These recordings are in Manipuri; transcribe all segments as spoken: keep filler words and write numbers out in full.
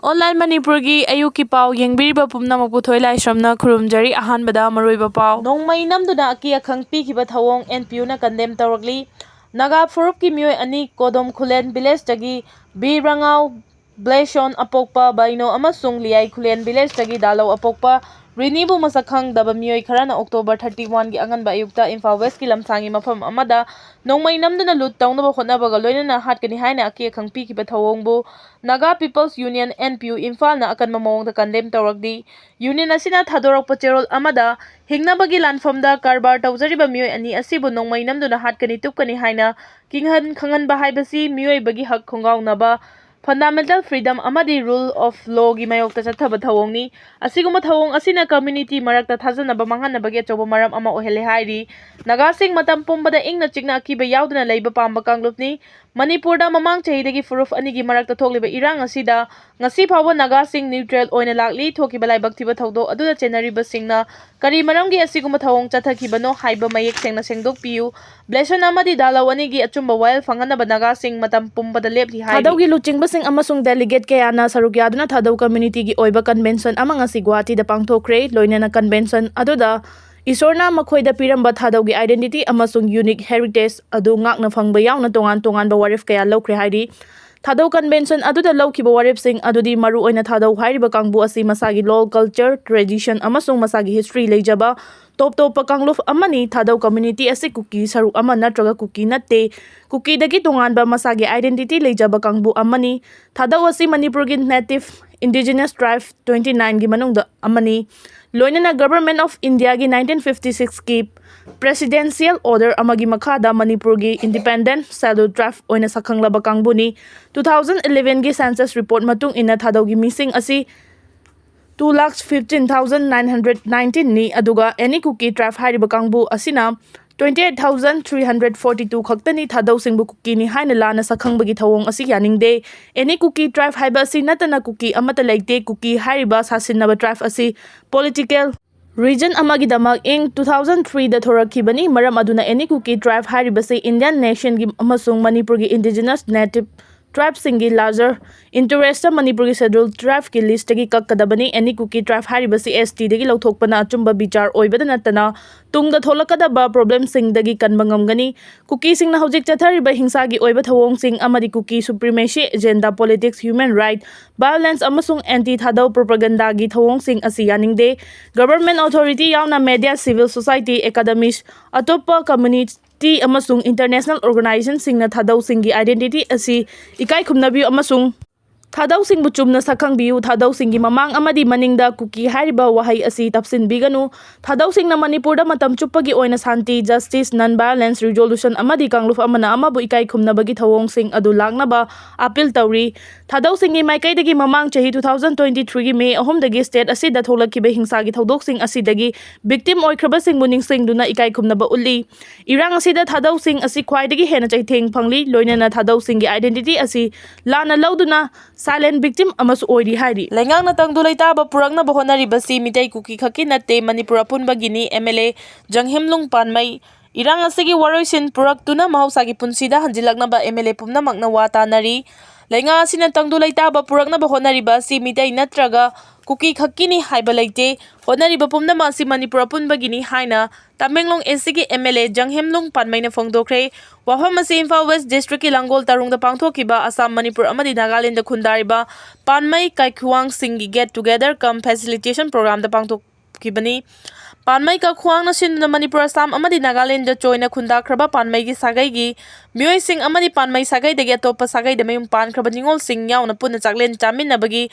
ꯑꯣꯟꯂꯥꯏꯟ ꯃꯅꯤꯄꯨꯔꯒꯤ ꯑꯌꯨꯛꯀꯤ ꯄꯥꯎ ꯌꯦꯡꯕꯤꯔꯤꯕ ꯄꯨꯝꯅꯃꯛꯄꯨ ꯊꯣꯏ ꯂꯥꯏꯁ꯭ꯔꯝꯅ ꯈꯨꯔꯨꯝꯖꯔꯤ꯫ ꯑꯍꯥꯟꯕꯗ ꯃꯔꯨꯑꯣꯏꯕ ꯄꯥꯎ꯫ ꯅꯣꯡꯃꯩ ꯅꯝꯗꯨꯅ ꯑꯀꯤ ꯑꯈꯪ ꯄꯤꯈꯤꯕ ꯊꯧꯑꯣꯡ ꯑꯦꯟ ꯄꯤ ꯌꯨꯅ ꯀꯟꯗꯦꯝ ꯇꯧꯔꯛꯂꯤ꯫ ꯅꯥꯒꯥ ꯐꯨꯔꯨꯞꯀꯤ ꯃꯤꯑꯣꯏ ꯑꯅꯤ ꯀꯣꯗꯣꯝ ꯈꯨꯂꯦꯟ ꯚꯤꯂꯦꯖꯇꯒꯤ ꯕꯤꯔ ꯔꯉꯥꯎ ꯕ꯭ꯂꯦꯁꯣꯟ ꯑꯄꯣꯛꯄ ꯕꯩꯅꯣ ꯑꯃꯁꯨꯡ ꯂꯤꯌꯥꯏ ꯈꯨꯂꯦꯟ ꯚꯤꯂꯦꯖꯇꯒꯤ ꯗꯥꯂꯧ ꯑꯄꯣꯛꯄ ꯔꯤꯅꯤꯕꯨ ꯃꯁꯛ ꯈꯪꯗꯕ ꯃꯤꯑꯣꯏ ꯈꯔꯅ ꯑꯣꯛꯇꯣꯕꯔ ꯊꯥꯔꯇꯤ ꯋꯥꯟꯒꯤ ꯑꯉꯟꯕ ꯑꯌꯨꯛꯇ ꯏꯝꯐꯥꯜ ꯋꯦꯁꯀꯤ ꯂꯝꯁꯥꯡꯒꯤ ꯃꯐꯝ ꯑꯃꯗ ꯅꯣꯡꯃꯩ ꯅꯝꯗꯨꯅ ꯂꯨꯠ ꯇꯧꯅꯕ ꯍꯣꯠꯅꯕꯒ ꯂꯣꯏꯅꯅ ꯍꯥꯠꯀꯅꯤ ꯍꯥꯏꯅ ꯑꯀꯤ ꯑꯈꯪ ꯄꯤꯈꯤꯕ ꯊꯧꯑꯣꯡꯕꯨ Naga people's union, N P U, ꯏꯝꯐꯥꯜꯅ ꯑꯀꯟꯕ ꯃꯑꯣꯡꯗ ꯀꯟꯗꯦꯝ ꯇꯧꯔꯛꯂꯤ꯫ ꯌꯨꯅꯤꯌꯟ ꯑꯁꯤꯅ ꯊꯥꯗꯣꯔꯛꯄ ꯆꯦꯔꯣꯜ ꯑꯃꯗ ꯍꯤꯡꯅꯕꯒꯤ ꯂꯥꯟꯐꯝꯗ ꯀꯔꯕꯥꯔ ꯇꯧꯖꯔꯤꯕ ꯃꯤꯑꯣꯏ ꯑꯅꯤ ꯑꯁꯤꯕꯨ ꯅꯣꯡꯃꯩ ꯅꯝꯗꯨꯅ ꯍꯥꯠꯀꯅꯤ ꯇꯨꯞꯀꯅꯤ ꯍꯥꯏꯅ ꯀꯤꯡꯍꯟ ꯈꯪꯍꯟꯕ ꯍꯥꯏꯕꯁꯤ ꯃꯤꯑꯣꯏꯕꯒꯤ ꯍꯛ ꯈꯣꯡꯒꯥꯎꯅꯕ, ꯐꯟꯗꯥꯃꯦꯟꯇꯦꯜ ꯐ꯭ꯔꯤꯗꯝ ꯑꯃꯗꯤ ꯔꯨꯜ ꯑꯣꯐ ꯂꯣꯒꯤ ꯃꯥꯌꯣꯛꯇ ꯆꯠꯊꯕ ꯊꯧꯑꯣꯡꯅꯤ꯫ ꯑꯁꯤꯒꯨꯝꯕ ꯊꯧꯑꯣꯡ ꯑꯁꯤꯅ ꯀꯝꯃ꯭ꯌꯨꯅꯤꯇꯤ ꯃꯔꯛꯇ ꯊꯥꯖꯅꯕ ꯃꯥꯡꯍꯟꯅꯕꯒꯤ ꯑꯆꯧꯕ ꯃꯔꯝ ꯑꯃ ꯑꯣꯏꯍꯜꯂꯦ ꯍꯥꯏꯔꯤ꯫ ꯅꯥꯒꯥꯁꯤꯡ ꯃꯇꯝ ꯄꯨꯝꯕꯗ ꯏꯪꯅ ꯆꯤꯛꯅ ꯑꯀꯤꯕ ꯌꯥꯎꯗꯅ ꯂꯩꯕ ꯄꯥꯝꯕ ꯀꯥꯡꯂꯨꯞꯅꯤ꯫ ꯃꯅꯤꯄꯨꯔꯗ ꯃꯃꯥꯡ ꯆꯍꯤꯗꯒꯤ ꯐꯨꯔꯨꯞ ꯑꯅꯤꯒꯤ ꯃꯔꯛꯇ ꯊꯣꯛꯂꯤꯕ ꯏꯔꯥꯡ ꯑꯁꯤꯗ ꯉꯁꯤ ꯐꯥꯎꯕ ꯅꯥꯒꯥꯁꯤꯡ ꯅ꯭ꯌꯨꯇ꯭ꯔꯦꯜ ꯑꯣꯏꯅ ꯂꯥꯛꯂꯤ꯫ ꯊꯣꯛꯈꯤꯕ ꯂꯥꯏꯕꯛ ꯊꯤꯕ ꯊꯧꯗꯣꯛ ꯑꯗꯨꯗ ꯆꯦꯟꯅꯔꯤꯕꯁꯤꯡꯅ ꯀꯔꯤ ꯃꯔꯝꯒꯤ ꯑꯁꯤꯒꯨꯝꯕ ꯊꯧꯑꯣꯡ ꯆꯠꯊꯈꯤꯕꯅꯣ ꯍꯥꯏꯕ ꯃꯌꯦꯛ ꯁꯦꯡꯅ ꯁꯦꯡꯗꯣꯛꯄꯤꯌꯨ꯫ ꯕ꯭ꯂꯦꯁꯟ ꯑꯃꯗꯤ ꯗꯥꯂꯧ ꯑꯅꯤꯒꯤ ꯑꯆꯨꯝꯕ ꯋꯥꯌꯦꯜ ꯐꯪꯍꯟꯅꯕ ꯅꯥꯒꯥꯁꯤꯡ ꯃꯇꯝ ꯄꯨꯝꯕꯗ ꯂꯦꯞꯂꯤ ꯍꯥꯏꯔꯤ꯫ ꯊꯥꯗꯧꯒꯤ ꯂꯨꯆꯤꯡꯕꯁꯤꯡ ꯑꯃꯁꯨꯡ ꯗꯦꯂꯤꯒꯦꯠ ꯀꯌꯥꯅ ꯁꯔꯨꯛ ꯌꯥꯗꯨꯅ ꯊꯥꯗꯧ ꯀꯝꯃ꯭ꯌꯨꯅꯤꯇꯤꯒꯤ ꯑꯣꯏꯕ ꯀꯟꯚꯦꯟꯁꯟ ꯑꯃ ꯉꯁꯤ ꯒꯨꯋꯥꯍꯥꯇꯤꯗ ꯄꯥꯡꯊꯣꯛꯈ꯭ꯔꯦ꯫ ꯂꯣꯏꯅꯅ ꯀꯟꯚꯦꯟꯁꯟ ꯑꯗꯨꯗ ꯏꯁꯣꯔꯅ ꯃꯈꯣꯏꯗ ꯄꯤꯔꯝꯕ ꯊꯥꯗꯧꯒꯤ ꯑꯥꯏꯗꯦꯟꯇꯤꯇꯤ ꯑꯃꯁꯨꯡ ꯌꯨꯅꯤꯛ ꯍꯦꯔꯤꯇꯦꯖ ꯑꯗꯨ ꯉꯥꯛꯅ ꯐꯪꯕ ꯌꯥꯎꯅ ꯇꯣꯉꯥꯟ ꯇꯣꯉꯥꯟꯕ ꯋꯥꯔꯦꯞ ꯀꯌꯥ ꯂꯧꯈ꯭ꯔꯦ ꯍꯥꯏꯔꯤ꯫ ꯊꯥꯗꯧ ꯀꯟꯚꯦꯟꯁꯟ ꯑꯗꯨꯗ ꯂꯧꯈꯤꯕ ꯋꯥꯔꯦꯞꯁꯤꯡ ꯑꯗꯨꯗꯤ ꯃꯔꯨꯑꯣꯏꯅ ꯊꯥꯗꯧ ꯍꯥꯏꯔꯤꯕ ꯀꯥꯡꯕꯨ ꯑꯁꯤ ꯃꯁꯥꯒꯤ ꯂꯣꯜ, ꯀꯜꯆꯔ, ꯇ꯭ꯔꯦꯗꯤꯁꯟ ꯑꯃꯁꯨꯡ ꯃꯁꯥꯒꯤ ꯍꯤꯁꯇ꯭ꯔꯤ ꯂꯩꯖꯕ ꯇꯣꯞ ꯇꯣꯞꯄ ꯀꯥꯡꯂꯨꯞ ꯑꯃꯅꯤ꯫ ꯊꯥꯗꯧ ꯀꯝꯃ꯭ꯌꯨꯅꯤꯇꯤ ꯑꯁꯤ ꯀꯨꯀꯤ ꯁꯔꯨꯛ ꯑꯃ ꯅꯠꯇ꯭ꯔꯒ ꯀꯨꯀꯤ ꯅꯠꯇꯦ꯫ ꯀꯨꯀꯤꯗꯒꯤ ꯇꯣꯉꯥꯟꯕ ꯃꯁꯥꯒꯤ ꯑꯥꯏꯗꯦꯟꯇꯤꯇꯤ ꯂꯩꯖꯕ ꯀꯥꯡꯕꯨ ꯑꯃꯅꯤ꯫ ꯊꯥꯗꯧ ꯑꯁꯤ ꯃꯅꯤꯄꯨꯔꯒꯤ ꯅꯦꯇꯤꯚ ꯏꯟꯗꯤꯖꯤꯅꯁ ꯇ꯭ꯔꯥꯏꯕ ꯇ꯭ꯋꯦꯟꯇꯤ ꯅꯥꯏꯟꯒꯤ ꯃꯅꯨꯡꯗ ꯑꯃꯅꯤ꯫ ꯂꯣꯏꯅꯅ ꯒꯚꯔꯟꯃꯦꯟꯠ ꯑꯣꯐ ꯏꯟꯗꯤꯌꯥꯒꯤ ꯅꯥꯏꯟꯇꯤꯟ ꯐꯤꯐꯇꯤ ꯁꯤꯛꯁꯀꯤ ꯄ꯭ꯔꯦꯁꯤꯗꯦꯟꯁꯤꯌꯦꯜ ꯑꯣꯔꯗꯔ ꯑꯃꯒꯤ ꯃꯈꯥꯗ ꯃꯅꯤꯄꯨꯔꯒꯤ ꯏꯟꯗꯤꯄꯦꯟꯗꯦꯟꯠ ꯁꯦꯗ꯭ꯌꯨꯜ ꯇ꯭ꯔꯥꯏꯕ ꯑꯣꯏꯅ ꯁꯛꯈꯪꯂꯕ ꯀꯥꯡꯕꯨꯅꯤ꯫ ꯇꯨ ꯊꯥꯎꯖꯟ ꯏꯂꯦꯚꯦꯟꯒꯤ ꯁꯦꯟꯁꯁ ꯔꯤꯄꯣꯔꯠ ꯃꯇꯨꯡ ꯏꯟꯅ ꯊꯥꯗꯧꯒꯤ ꯃꯤꯁꯤꯡ ꯑꯁꯤ two lakh fifteen thousand nine hundred ꯅꯥꯏꯟꯇꯤꯟꯅꯤ, ꯑꯗꯨꯒ ꯑꯦꯅꯤ ꯀꯨꯀꯤ ꯇ꯭ꯔꯥꯏꯕ ꯍꯥꯏꯔꯤꯕ ꯀꯥꯡꯕꯨ ꯑꯁꯤꯅ twenty eight thousand three hundred forty two ꯈꯛꯇꯅꯤ꯫ ꯊꯥꯗꯧꯁꯤꯡꯕꯨ ꯀꯨꯀꯤꯅꯤ ꯍꯥꯏꯅ ꯂꯥꯟꯅ ꯁꯛꯈꯪꯕꯒꯤ ꯊꯧꯑꯣꯡ ꯑꯁꯤ ꯌꯥꯅꯤꯡꯗꯦ꯫ ꯑꯦꯅꯤ ꯀꯨꯀꯤ ꯇ꯭ꯔꯥꯏꯕ ꯍꯥꯏꯕ ꯑꯁꯤ ꯅꯠꯇꯅ ꯀꯨꯀꯤ ꯑꯃꯠꯇ ꯂꯩꯇꯦ꯫ ꯀꯨꯀꯤ ꯍꯥꯏꯔꯤꯕ ꯁꯥꯁꯤꯟꯅꯕ ꯇ꯭ꯔꯥꯏꯕ ꯑꯁꯤ ꯄꯣꯂꯤꯇꯤꯀꯦꯜ ꯔꯤꯖꯟ ꯑꯃꯒꯤꯗꯃꯛ ꯏꯪ ꯇꯨ ꯊꯥꯎꯖꯟ ꯊ꯭ꯔꯤꯗ ꯊꯣꯔꯛꯈꯤꯕꯅꯤ꯫ ꯃꯔꯝ ꯑꯗꯨꯅ ꯑꯦꯅꯤ ꯀꯨꯀꯤ ꯇ꯭ꯔꯥꯏꯕ ꯍꯥꯏꯔꯤꯕꯁꯤ ꯏꯟꯗꯤꯌꯟ ꯅꯦꯁꯟꯒꯤ ꯑꯃꯁꯨꯡ ꯃꯅꯤꯄꯨꯔꯒꯤ ꯏꯟꯗꯤꯖꯤꯅꯁ ꯅꯦꯇꯤꯚ ꯇ꯭ꯔꯥꯏꯕꯁꯤꯡꯒꯤ ꯂꯥꯔꯖꯔ ꯏꯟꯇꯔꯦꯁꯇ ꯃꯅꯤꯄꯨꯔꯒꯤ ꯁꯦꯗ꯭ꯌꯨꯜ ꯇ꯭ꯔꯥꯏꯕꯀꯤ ꯂꯤꯁꯇꯒꯤ ꯀꯛꯀꯗꯕꯅꯤ꯫ ꯑꯦꯅꯤ ꯀꯨꯀꯤ ꯇ꯭ꯔꯥꯏꯕ ꯍꯥꯏꯔꯤꯕꯁꯤ ꯑꯦꯁ ꯇꯤꯗꯒꯤ ꯂꯧꯊꯣꯛꯄꯅ ꯑꯆꯨꯝꯕ ꯕꯤꯆꯥꯔ ꯑꯣꯏꯕꯗ ꯅꯠꯇꯅ ꯇꯨꯡꯗ ꯊꯣꯛꯂꯛꯀꯗꯕ ꯄ꯭ꯔꯣꯕ꯭ꯂꯦꯝꯁꯤꯡꯗꯒꯤ ꯀꯟꯕ ꯉꯝꯒꯅꯤ꯫ ꯀꯨꯀꯤꯁꯤꯡꯅ ꯍꯧꯖꯤꯛ ꯆꯠꯊꯔꯤꯕ ꯍꯤꯡꯁꯥꯒꯤ ꯑꯣꯏꯕ ꯊꯧꯑꯣꯡꯁꯤꯡ ꯑꯃꯗꯤ Kuki supremacy agenda, politics, human right violence ꯑꯃꯁꯨꯡ ꯑꯦꯟꯇꯤ ꯊꯥꯗꯧ ꯄ꯭ꯔꯣꯄꯥꯒꯦꯟꯗꯥꯒꯤ ꯊꯧꯑꯣꯡꯁꯤꯡ ꯑꯁꯤ ꯌꯥꯅꯤꯡꯗꯦ꯫ ꯒꯚꯔꯟꯃꯦꯟꯠ ꯑꯣꯊꯣꯔꯤꯇꯤ ꯌꯥꯎꯅ ꯃꯦꯗꯤꯌꯥ, ꯁꯤꯚꯤꯜ ꯁꯣꯁꯥꯏꯇꯤ, ꯑꯦꯀꯥꯗꯦꯃꯤꯁ, ꯑꯇꯣꯞꯄ ꯀꯝꯃ꯭ꯌꯨꯅꯤꯇꯤ ꯑꯃꯁꯨꯡ ꯏꯟꯇꯔꯅꯦꯁꯅꯦꯜ ꯑꯣꯔꯒꯅꯥꯏꯖꯦꯁꯟꯁꯤꯡꯅ ꯊꯥꯗꯧꯁꯤꯡꯒꯤ ꯑꯥꯏꯗꯦꯟꯇꯤꯇꯤ ꯑꯁꯤ ꯏꯀꯥꯏ ꯈꯨꯝꯅꯕꯤꯌꯨ ꯑꯃꯁꯨꯡ ꯊꯥꯗꯧꯁꯤꯡꯕꯨ ꯆꯨꯝꯅ ꯁꯛꯈꯪꯕꯤꯌꯨ꯫ ꯊꯥꯗꯧꯁꯤꯡꯒꯤ ꯃꯃꯥꯡ ꯑꯃꯗꯤ ꯃꯅꯤꯡꯗ ꯀꯨꯀꯤ ꯍꯥꯏꯔꯤꯕ ꯋꯥꯍꯩ ꯑꯁꯤ ꯇꯞꯁꯤꯟꯕꯤꯒꯅꯨ꯫ ꯊꯥꯗꯧꯁꯤꯡꯅ ꯃꯅꯤꯄꯨꯔꯗ ꯃꯇꯝ ꯆꯨꯞꯄꯒꯤ ꯑꯣꯏꯅ ꯁꯥꯟꯇꯤ, ꯖꯁꯇꯤꯁ, ꯅꯟ ꯚꯥꯏꯑꯣꯂꯦꯟꯁ ꯔꯤꯖꯣꯂꯨꯁꯟ ꯑꯃꯗꯤ ꯀꯥꯡꯂꯨꯞ ꯑꯃꯅ ꯑꯃꯕꯨ ꯏꯀꯥꯏ ꯈꯨꯝꯅꯕꯒꯤ ꯊꯧꯑꯣꯡꯁꯤꯡ ꯑꯗꯨ ꯂꯥꯛꯅꯕ ꯑꯄꯤꯜ ꯇꯧꯔꯤ꯫ ꯊꯥꯗꯧꯁꯤꯡꯒꯤ ꯃꯥꯏꯀꯩꯗꯒꯤ ꯃꯃꯥꯡ ꯆꯍꯤ two thousand twenty threeꯒꯤ ꯃꯦ ꯑꯍꯨꯝꯗꯒꯤ ꯁ꯭ꯇꯦꯠ ꯑꯁꯤꯗ ꯊꯣꯛꯂꯛꯈꯤꯕ ꯍꯤꯡꯁꯥꯒꯤ ꯊꯧꯗꯣꯛꯁꯤꯡ ꯑꯁꯤꯗꯒꯤ ꯚꯤꯛꯇꯤꯝ ꯑꯣꯏꯈ꯭ꯔꯕꯁꯤꯡꯕꯨ ꯅꯤꯡꯁꯤꯡꯗꯨꯅ ꯏꯀꯥꯏ ꯈꯨꯝꯅꯕ ꯎꯠꯂꯤ꯫ ꯏꯔꯥꯡ ꯑꯁꯤꯗ ꯊꯥꯗꯧꯁꯤꯡ ꯑꯁꯤ ꯈ꯭ꯋꯥꯏꯗꯒꯤ ꯍꯦꯟꯅ ꯆꯩꯊꯦꯡ ꯐꯪꯂꯤ, ꯂꯣꯏꯅꯅ ꯊꯥꯗꯧꯁꯤꯡꯒꯤ ꯑꯥꯏꯗꯦꯟꯇꯤꯇꯤ ꯑꯁꯤ ꯂꯥꯟꯅ ꯂꯧꯗꯨꯅ ꯁꯥꯏꯂꯦꯟ ꯚꯤꯛꯇꯤꯝ ꯑꯃꯁꯨ ꯑꯣꯏꯔꯤ ꯍꯥꯏꯔꯤ꯫ ꯂꯩꯉꯥꯛꯅ ꯇꯪꯗꯨ ꯂꯩꯇꯥꯕ ꯄꯨꯔꯛꯅꯕ ꯍꯣꯠꯅꯔꯤꯕꯁꯤ ꯃꯤꯇꯩ ꯀꯨꯀꯤ ꯈꯛꯀꯤ ꯅꯠꯇꯦ, ꯃꯅꯤꯄꯨꯔ ꯑꯄꯨꯟꯕꯒꯤꯅꯤ꯫ ꯑꯦꯝ ꯑꯦꯜ ꯑꯦ ꯖꯪꯍꯦꯝꯂꯨꯡ ꯄꯥꯟꯃꯩ꯫ ꯏꯔꯥꯡ ꯑꯁꯤꯒꯤ ꯋꯥꯔꯣꯏꯁꯤꯟ ꯄꯨꯔꯛꯇꯨꯅ ꯃꯍꯧꯁꯥꯒꯤ ꯄꯨꯟꯁꯤꯗ ꯍꯟꯖꯤꯜꯂꯛꯅꯕ ꯑꯦꯝ ꯑꯦꯜ ꯑꯦ ꯄꯨꯝꯅꯃꯛꯅ ꯋꯥ ꯇꯥꯅꯔꯤ꯫ ꯂꯩꯉꯥꯛ ꯑꯁꯤꯅ ꯇꯪꯗꯨ ꯂꯩꯇꯥꯕ ꯄꯨꯔꯛꯅꯕ ꯍꯣꯠꯅꯔꯤꯕ ꯑꯁꯤ ꯃꯤꯇꯩ ꯅꯠꯇ꯭ꯔꯒ ꯀꯨꯀꯤ ꯈꯛꯀꯤꯅꯤ ꯍꯥꯏꯕ ꯂꯩꯇꯦ꯫ ꯍꯣꯠꯅꯔꯤꯕ ꯄꯨꯝꯅꯃꯛ ꯑꯁꯤ ꯃꯅꯤꯄꯨꯔ ꯑꯄꯨꯟꯕꯒꯤꯅꯤ ꯍꯥꯏꯅ ꯇꯃꯦꯡꯂꯣꯡ ꯑꯦꯁ ꯁꯤꯒꯤ ꯑꯦꯝ ꯑꯦꯜ ꯑꯦ ꯖꯪꯍꯦꯝꯂꯨꯡ ꯄꯥꯟꯃꯩꯅ ꯐꯣꯡꯗꯣꯛꯈ꯭ꯔꯦ꯫ ꯋꯥꯐꯝ ꯑꯁꯤ ꯏꯝꯐꯥꯜ ꯋꯦꯁ ꯗꯤꯁꯇ꯭ꯔꯤꯛꯀꯤ ꯂꯥꯡꯒꯣꯜ ꯇꯔꯨꯡꯗ ꯄꯥꯡꯊꯣꯛꯈꯤꯕ ꯑꯁꯥꯝ, ꯃꯅꯤꯄꯨꯔ ꯑꯃꯗꯤ ꯅꯥꯒꯥꯂꯦꯟꯗ ꯈꯨꯟꯗꯥꯔꯤꯕ ꯄꯥꯟꯃꯩ ꯀꯥꯏꯈꯨꯋꯥꯡꯁꯤꯡꯒꯤ ꯒꯦꯠ ꯇꯨꯒꯦꯗꯔ ꯀꯝ ꯐꯦꯁꯤꯂꯤꯇꯦꯁꯟ ꯄ꯭ꯔꯣꯒ꯭ꯔꯥꯝꯗ ꯄꯥꯡꯊꯣꯛꯈꯤꯕꯅꯤ꯫ ꯄꯥꯟꯃꯩ ꯀꯥꯏꯈꯨꯋꯥꯡꯅ ꯁꯤꯟꯗꯨꯅ ꯃꯅꯤꯄꯨꯔ, ꯑꯁꯥꯝ ꯑꯃꯗꯤ ꯅꯥꯒꯥꯂꯦꯟꯗ ꯆꯣꯏꯅ ꯈꯨꯟꯗꯥꯈ꯭ꯔꯕ ꯄꯥꯟꯃꯩꯒꯤ ꯁꯥꯒꯩꯒꯤ ꯃꯤꯑꯣꯏꯁꯤꯡ ꯑꯃꯗꯤ ꯄꯥꯟꯃꯩ ꯁꯥꯒꯩꯗꯒꯤ ꯑꯇꯣꯞꯄ ꯁꯥꯒꯩꯗ ꯃꯌꯨꯝ ꯄꯥꯟꯈ꯭ꯔꯕ ꯅꯤꯉꯣꯜꯁꯤꯡ ꯌꯥꯎꯅ ꯄꯨꯟꯅ ꯆꯥꯛꯂꯦꯟ ꯆꯥꯃꯤꯟꯅꯕꯒꯤ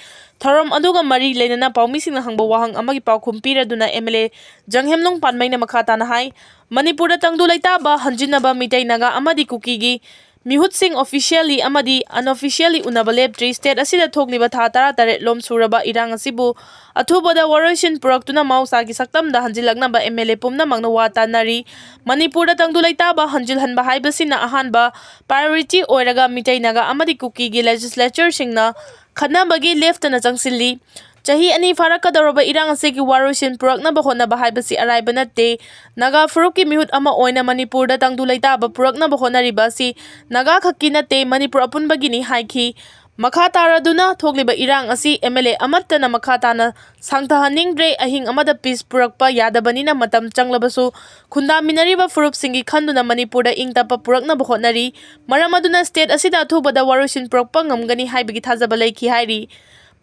ꯊꯧꯔꯝ ꯑꯗꯨꯒ ꯃꯔꯤ ꯂꯩꯅꯅ ꯄꯥꯎꯃꯤꯁꯤꯡꯅ ꯍꯪꯕ ꯋꯥꯍꯪ ꯑꯃꯒꯤ ꯄꯥꯎꯈꯨꯝ ꯄꯤꯔꯗꯨꯅ ꯑꯦꯝ ꯑꯦꯜ ꯑꯦ ꯖꯪꯍꯦꯝꯂꯨꯡ ꯄꯥꯟꯃꯩꯅ ꯃꯈꯥ ꯇꯥꯅ ꯍꯥꯏ, ꯃꯅꯤꯄꯨꯔꯗ ꯇꯪꯗꯨ ꯂꯩꯇꯥꯕ ꯍꯟꯖꯤꯟꯅꯕ ꯃꯤꯇꯩ ꯅꯥꯒꯥ ꯑꯃꯗꯤ ꯀꯨꯀꯤꯒꯤ ꯃꯤꯍꯨꯠꯁꯤꯡ ꯑꯣꯐꯤꯁꯤꯌꯦꯜꯂꯤ ꯑꯃꯗꯤ ꯑꯟꯑꯣꯐꯤꯁꯤꯌꯦꯜꯂꯤ ꯎꯅꯕ ꯂꯦꯞꯇ꯭ꯔꯤ꯫ ꯁ꯭ꯇꯦꯠ ꯑꯁꯤꯗ ꯊꯣꯛꯂꯤꯕ ꯊꯥ ꯇꯔꯥꯇꯔꯦꯠ ꯂꯣꯝ ꯁꯨꯔꯕ ꯏꯔꯥꯡ ꯑꯁꯤꯕꯨ ꯑꯊꯨꯕꯗ ꯋꯥꯔꯣꯏꯁꯤꯟ ꯄꯨꯔꯛꯇꯨꯅ ꯃꯍꯧꯁꯥꯒꯤ ꯁꯛꯇꯝꯗ ꯍꯟꯖꯤꯜꯂꯛꯅꯕ ꯑꯦꯝ ꯑꯦꯜ ꯑꯦ ꯄꯨꯝꯅꯃꯛꯅ ꯋꯥ ꯇꯥꯅꯔꯤ꯫ ꯃꯅꯤꯄꯨꯔꯗ ꯇꯪꯗꯨ ꯂꯩꯇꯥꯕ ꯍꯟꯖꯤꯜꯍꯟꯕ ꯍꯥꯏꯕꯁꯤꯅ ꯑꯍꯥꯟꯕ ꯄ꯭ꯔꯥꯏꯌꯣꯔꯤꯇꯤ ꯑꯣꯏꯔꯒ ꯃꯤꯇꯩ ꯅꯥꯒꯥ ꯑꯃꯗꯤ ꯀꯨꯀꯤꯒꯤ ꯂꯦꯖꯤꯁꯂꯦꯆꯔꯁꯤꯡꯅ ꯈꯠꯅꯕꯒꯤ ꯂꯦꯞꯇꯅ ꯆꯪꯁꯤꯜꯂꯤ꯫ ꯆꯍꯤ ꯑꯅꯤ ꯐꯥꯔꯛꯀꯗꯧꯔꯕ ꯏꯔꯥꯡ ꯑꯁꯤꯒꯤ ꯋꯥꯔꯣꯏꯁꯤꯟ ꯄꯨꯔꯛꯅꯕ ꯍꯣꯠꯅꯕ ꯍꯥꯏꯕꯁꯤ ꯑꯔꯥꯏꯕ ꯅꯠꯇꯦ꯫ ꯅꯥꯒꯥ ꯐꯨꯔꯨꯞꯀꯤ ꯃꯤꯍꯨꯠ ꯑꯃ ꯑꯣꯏꯅ ꯃꯅꯤꯄꯨꯔꯗ ꯇꯪꯗꯨ ꯂꯩꯇꯥꯕ ꯄꯨꯔꯛꯅꯕ ꯍꯣꯠꯅꯔꯤꯕ ꯑꯁꯤ ꯅꯥꯒꯥ ꯈꯛꯀꯤ ꯅꯠꯇꯦ, ꯃꯅꯤꯄꯨꯔ ꯑꯄꯨꯟꯕꯒꯤꯅꯤ ꯍꯥꯏꯈꯤ꯫ ꯃꯈꯥ ꯇꯥꯔꯗꯨꯅ ꯊꯣꯛꯂꯤꯕ ꯏꯔꯥꯡ ꯑꯁꯤ MLA ꯑꯃꯠꯇꯅ ꯃꯈꯥ ꯇꯥꯅ ꯁꯥꯡꯊꯍꯟꯅꯤꯡꯗ꯭ꯔꯦ, ꯑꯍꯤꯡ ꯑꯃꯗ peace ꯄꯨꯔꯛꯄ ꯌꯥꯗꯕꯅꯤꯅ ꯃꯇꯝ ꯆꯪꯂꯕꯁꯨ ꯈꯨꯟꯗꯥꯃꯤꯟꯅꯔꯤꯕ ꯐꯨꯔꯨꯞꯁꯤꯡꯒꯤ ꯈꯟꯗꯨꯅ ꯃꯅꯤꯄꯨꯔꯗ ꯏꯪ ꯇꯞꯄ ꯄꯨꯔꯛꯅꯕ ꯍꯣꯠꯅꯔꯤ꯫ ꯃꯔꯝ ꯑꯗꯨꯅ state ꯑꯁꯤꯗ ꯑꯊꯨꯕꯗ ꯋꯥꯔꯣꯏꯁꯤꯟ ꯄꯨꯔꯛꯄ ꯉꯝꯒꯅꯤ ꯍꯥꯏꯕꯒꯤ ꯊꯥꯖꯕ ꯂꯩꯈꯤ ꯍꯥꯏꯔꯤ꯫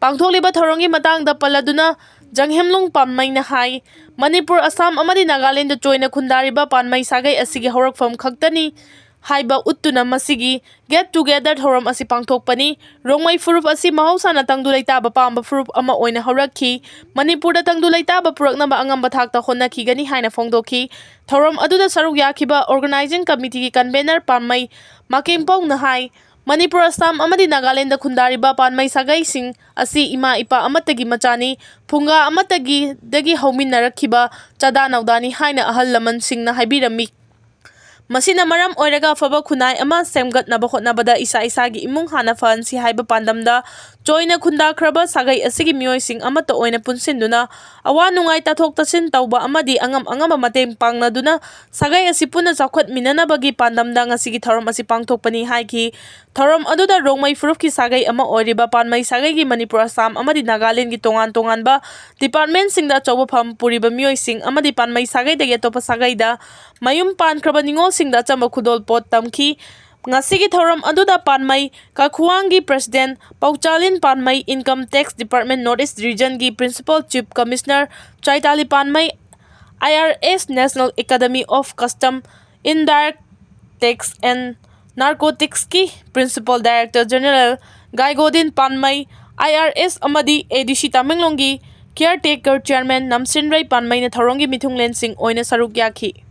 ꯄꯥꯡꯊꯣꯛꯂꯤꯕ ꯊꯧꯔꯝꯒꯤ ꯃꯇꯥꯡꯗ ꯄꯜꯂꯗꯨꯅ ꯖꯪꯍꯦꯝꯂꯨꯡ ꯄꯥꯟꯃꯩꯅ ꯍꯥꯏ, ꯃꯅꯤꯄꯨꯔ, ꯑꯁꯥꯝ ꯑꯃꯗꯤ ꯅꯥꯒꯥꯂꯦꯟꯗ ꯆꯣꯏꯅ ꯈꯨꯟꯗꯥꯔꯤꯕ ꯄꯥꯟꯃꯩ ꯁꯥꯒꯩ ꯑꯁꯤꯒꯤ ꯍꯧꯔꯛꯐꯝ ꯈꯛꯇꯅꯤ ꯍꯥꯏꯕ ꯎꯠꯇꯨꯅ ꯃꯁꯤꯒꯤ get together ꯊꯧꯔꯝ ꯑꯁꯤ ꯄꯥꯡꯊꯣꯛꯄꯅꯤ꯫ ꯔꯣꯡꯃꯩ ꯐꯨꯔꯨꯞ ꯑꯁꯤ ꯃꯍꯧꯁꯥꯅ ꯇꯪꯗꯨ ꯂꯩꯇꯥꯕ ꯄꯥꯝꯕ ꯐꯨꯔꯨꯞ ꯑꯃ ꯑꯣꯏꯅ ꯍꯧꯔꯛꯈꯤ꯫ ꯃꯅꯤꯄꯨꯔꯗ ꯇꯪꯗꯨ ꯂꯩꯇꯥꯕ ꯄꯨꯔꯛꯅꯕ ꯑꯉꯝꯕ ꯊꯥꯛꯇ ꯍꯣꯠꯅꯈꯤꯒꯅꯤ ꯍꯥꯏꯅ ꯐꯣꯡꯗꯣꯛꯈꯤ꯫ ꯊꯧꯔꯝ ꯑꯗꯨꯗ ꯁꯔꯨꯛ ꯌꯥꯈꯤꯕ organizing committeeꯒꯤ convener ꯄꯥꯟꯃꯩ ꯃꯥꯀꯦꯝꯄꯧꯅ ꯍꯥꯏ, ꯃꯅꯤꯄꯨꯔ, ꯑꯁꯥꯝ ꯑꯃꯗꯤ ꯅꯥꯒꯥꯂꯦꯟꯗ ꯈꯨꯟꯗꯥꯔꯤꯕ ꯄꯥꯟꯃꯩ ꯁꯥꯒꯩꯁꯤꯡ ꯑꯁꯤ ꯏꯃꯥ ꯏꯄꯥ ꯑꯃꯠꯇꯒꯤ ꯃꯆꯥꯅꯤ, ꯐꯨꯡꯒꯥ ꯑꯃꯠꯇꯒꯤ ꯗꯒꯤ ꯍꯧꯃꯤꯟꯅꯔꯛꯈꯤꯕ ꯆꯥꯗꯥ ꯅꯧꯗꯥꯅꯤ ꯍꯥꯏꯅ ꯑꯍꯜ ꯂꯃꯟꯁꯤꯡꯅ ꯍꯥꯏꯕꯤꯔꯝꯃꯤ꯫ ꯃꯁꯤꯅ ꯃꯔꯝ ꯑꯣꯏꯔꯒ ꯑꯐꯕ ꯈꯨꯟꯅꯥꯏ ꯑꯃ ꯁꯦꯝꯒꯠꯅꯕ ꯍꯣꯠꯅꯕꯗ ꯏꯁꯥ ꯏꯁꯥꯒꯤ ꯏꯃꯨꯡ ꯍꯥꯟꯅ ꯐꯍꯟꯁꯤ ꯍꯥꯏꯕ ꯄꯥꯟꯗꯝꯗ ꯆꯣꯏꯅ ꯈꯨꯟꯗꯥꯈ꯭ꯔꯕ ꯁꯥꯒꯩ ꯑꯁꯤꯒꯤ ꯃꯤꯑꯣꯏꯁꯤꯡ ꯑꯃꯠꯇ ꯑꯣꯏꯅ ꯄꯨꯟꯁꯤꯟꯗꯨꯅ ꯑꯋꯥ ꯅꯨꯡꯉꯥꯏ ꯇꯥꯊꯣꯛ ꯇꯥꯁꯤꯟ ꯇꯧꯕ ꯑꯃꯗꯤ ꯑꯉꯝ ꯑꯉꯝꯕ ꯃꯇꯦꯡ ꯄꯥꯡꯅꯗꯨꯅ ꯁꯥꯒꯩ ꯑꯁꯤ ꯄꯨꯟꯅ ꯆꯥꯎꯈꯠꯃꯤꯟꯅꯅꯕꯒꯤ ꯄꯥꯟꯗꯝꯗ ꯉꯁꯤꯒꯤ ꯊꯧꯔꯝ ꯑꯁꯤ ꯄꯥꯡꯊꯣꯛꯄꯅꯤ ꯍꯥꯏꯈꯤ꯫ ꯊꯧꯔꯝ ꯑꯗꯨꯗ ꯔꯣꯡꯃꯩ ꯐꯨꯔꯨꯞꯀꯤ ꯁꯥꯒꯩ ꯑꯃ ꯑꯣꯏꯔꯤꯕ ꯄꯥꯟꯃꯩ ꯁꯥꯒꯩꯒꯤ ꯃꯅꯤꯄꯨꯔ, ꯑꯁꯥꯝ ꯑꯃꯗꯤ ꯅꯥꯒꯥꯂꯦꯟꯒꯤ ꯇꯣꯉꯥꯟ ꯇꯣꯉꯥꯟꯕ departmentꯁꯤꯡꯗ ꯑꯆꯧꯕ ꯐꯝ ꯄꯨꯔꯤꯕ ꯃꯤꯑꯣꯏꯁꯤꯡ ꯑꯃꯗꯤ ꯄꯥꯟꯃꯩ ꯁꯥꯒꯩꯗꯒꯤ ꯑꯇꯣꯞꯄ ꯁꯥꯒꯩꯗ ꯃꯌꯨꯝ ꯄꯥꯟꯈ꯭ꯔꯕ ꯅꯤꯉꯣꯜꯁꯤꯡꯗ ꯑꯆꯝꯕ ꯈꯨꯗꯣꯜꯄꯣꯠ ꯇꯝꯈꯤ꯫ ꯉꯁꯤꯒꯤ ꯊꯧꯔꯝ ꯑꯗꯨꯗ ꯄꯥꯟꯃꯩ ꯀꯈꯨꯋꯥꯡꯒꯤ president ꯄꯧꯆꯥꯂꯤꯟ ꯄꯥꯟꯃꯩ, Income Tax Department North East Regionꯒꯤ principal chief commissioner ꯆꯥꯏꯇꯥꯂꯤ ꯄꯥꯟꯃꯩ, IRS National Academy of Custom, Indirect Tax and Narcoticsꯀꯤ principal director general ꯒꯥꯏꯒꯣꯗꯤꯟ ꯄꯥꯟꯃꯩ, IRS ꯑꯃꯗꯤ ADC ꯇꯃꯦꯡꯂꯣꯡꯒꯤ caretaker chairman ꯅꯝꯁꯤꯟꯔꯩ ꯄꯥꯟꯃꯩꯅ ꯊꯧꯔꯝꯒꯤ ꯃꯤꯊꯨꯡꯂꯦꯟꯁꯤꯡ ꯑꯣꯏꯅ ꯁꯔꯨꯛ ꯌꯥꯈꯤ꯫